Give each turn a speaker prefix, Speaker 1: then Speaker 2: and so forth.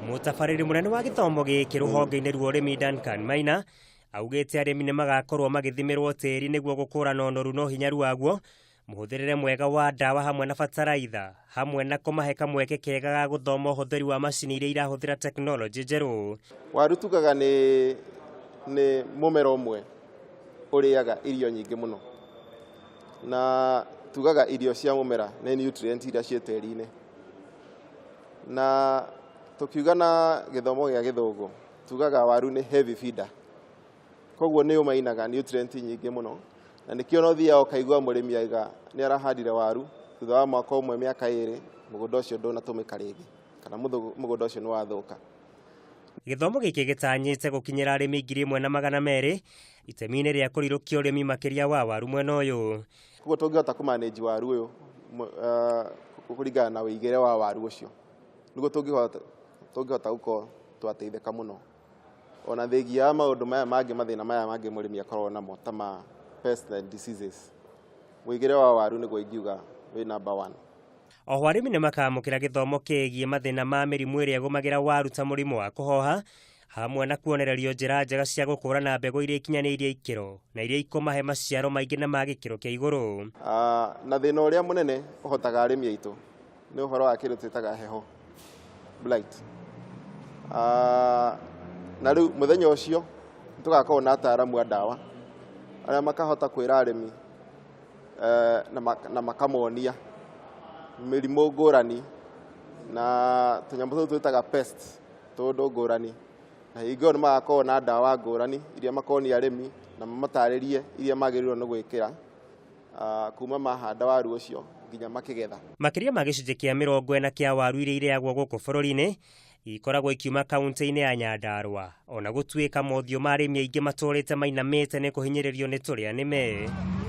Speaker 1: Mũtabarĩri mũnene wa gĩthomo gĩkĩ rũhonge-inĩ rwa ũrĩmi Duncan Maina augĩte arĩmi nĩ magakorwo magĩthimĩrwo tĩri nĩguo gũkũrana ũnoru na ũhinyaru waguo, mũhũthĩrĩre mwega wa ndawa hamwe na bataraitha, hamwe na kũmahe kamweke kega ga gũthoma ũhũthĩri wa macini iria irahũthĩra tekinoronjĩ njerũ.
Speaker 2: Waru tugaga nĩ mũmera ũmwe ũrĩaga irio nyingĩ mũno, na tugaga irio cia mũmera nĩ nutrient iria ciĩ tĩri-inĩ, na tũkiuga na gĩthomo gĩa gĩthũngũ tugaga waru nĩ heavy feeder, koguo nĩ ũmainaga nutrient nyingĩ mũno, na nĩkĩo no ũthiaga ũkaigua mũrĩmi aiga nĩ arahandire waru, thutha wa mwaka ũmwe mĩaka ĩrĩ mũgũnda ũcio ndũnatũmĩka rĩngĩ, kana mũgũnda ũcio nĩ wathũka.
Speaker 1: Gĩthomo gĩkĩ gĩtanyĩte gũkinyĩra arĩmi 1,200 itemi-inĩ rĩa kũrirũkia ũrĩmi makĩria wa waru mwena ũyũ.
Speaker 2: Koguo tũngĩhota kũmanage waru ũyũ kũringana na wĩigĩre wa waru ũcio, nĩguo tũngĩhota gũkorwo twateithĩka mũno. Ona thengia ya maũndũ maya mangĩ, mathĩna maya mangĩ mũrĩmi akoragwo namo ta ma pests and diseases, mũigĩre wa waru nĩguo ingiuga wĩ number one.
Speaker 1: Oho arĩmi nĩ makamũkĩra gĩthomo kĩgiĩ mathĩna ma mĩrimũ ĩrĩa ĩgũmagĩra waru ta mũrimũ wa kũhoha, hamwe na kuonererio njĩra njega cia gũkũrana mbegũ iria ikinyanĩirie ikĩro na iria ikũmahe maciaro maingĩ na ma gĩkĩro kĩa igũrũ.
Speaker 2: Na thĩna ũrĩa mũnene ũhotaga arĩmi aitũ nĩ ũhoro wa kĩndũ twĩtaga heho, blight. Na rĩu mũthenya ũcio tũgakorwo na ataaramu a ndawa arĩa makahota kwĩra arĩmi na makamonia mĩrimũ ngũrani na tũnyamũ tũtũ twĩtaga pest tũndũ ngũrani, na hingo ĩyo nĩ magakorwo na ndawa ngũrani iria makonia arĩmi na mamatarĩrie iria magĩrĩirwo nĩ gwĩkĩra kuma mahanda waru ũcio nginya makĩgetha.
Speaker 1: Makĩria ma gĩcunjĩ kĩa 40 kĩa waru iria irĩagwo gũkũ bũrũri-inĩ ikoragwo ikiuma kaunti-inĩ ya Nyandarua, ona gũtuĩka mothiũ ma arĩmi aingĩ matũrĩte mainamĩte nĩ kũhinyĩrĩrio nĩ tũrĩa nĩme.